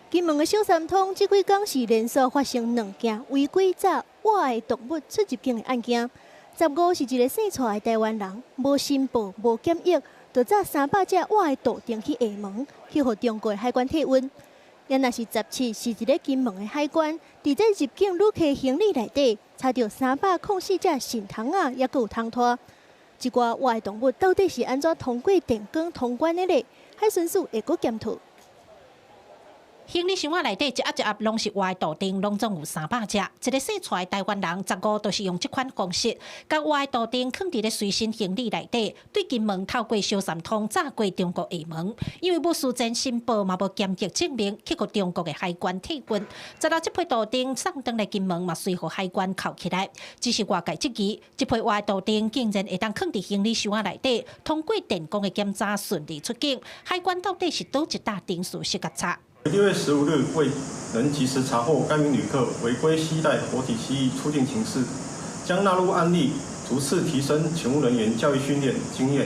金門的小三通這幾工是連續發生兩件違規載活的動物出入境的案件。15是一个姓蔡的台灣人，無申報、無檢疫，就載300隻活的杜定去廈門，去予中國的海關提運。猶若是17是一个金門的海關，佇這入境旅客行李內底，查著304隻蟮蟲仔，猶閣有蟲豸。這寡活的動物到底是按怎通過電光通關的咧？海巡署會閣檢討。行李箱仔內底一盒一盒攏是活的杜定，攏總有300隻。一个姓蔡的台灣人，15就是用這款方式，共活的杜定囥佇咧隨身行李內底，對金門透過小三通載過中國廈門。因為無事前申報嘛無檢疫證明，去予中國的海關提運。16這批杜定送轉來金門嘛，隨予海關扣起來。只是外界質疑，這批活的杜定竟然會當囥佇行李箱仔內底，通過電光的檢查順利出境，海關到底是佗一搭程序失甲查？6月15日未能及時查獲該名旅客違規攜帶活體蜥蜴出境情事，將納入案例，逐次提升勤務人員教育訓練經驗。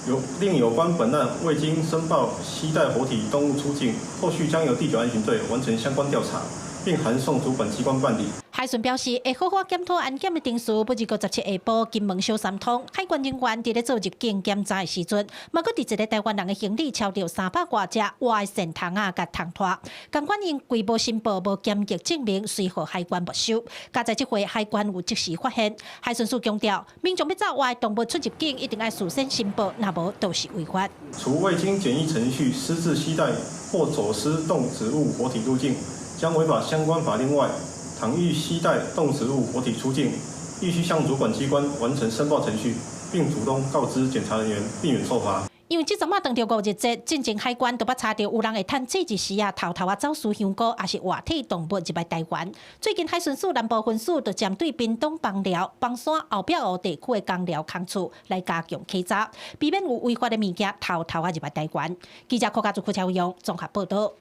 有另有關本案未經申報攜帶活體動物出境，後續將由第九岸巡隊完成相關調查，並函送主管機關辦理。海巡表示，會好好檢討安檢的程序。不過17下晡，金門小三通海關人員佇咧做入境檢查的時陣，嘛閣佇一个台灣人的行李抄著300外隻活的蟮蟲仔佮蟲豸。仝款因為無申報、無檢疫證明，隨予海關沒收。佳哉這回海關有即時發現，海巡署強調，民眾欲載活的動物出入境，一定愛事先申報，若無就是違法。除未經檢疫程序私自攜帶或走私動植物活體入境，將違反相關法令外，倘欲攜帶動植物活體出境，亦須向主管機關完成申報程序，並主動告知檢查人員，避免受罰。因為這陣仔當著五日節，進前海關都捌查著有人會趁節日時啊，偷偷仔走私香菇，抑是活體動物入來台灣。最近海巡署南部分署就針對屏東枋寮、枋山後壁湖地區的工寮空厝來加強稽查，避免有違法的物件偷偷仔入來台灣。記者柯家祖、柯超勇綜合報導。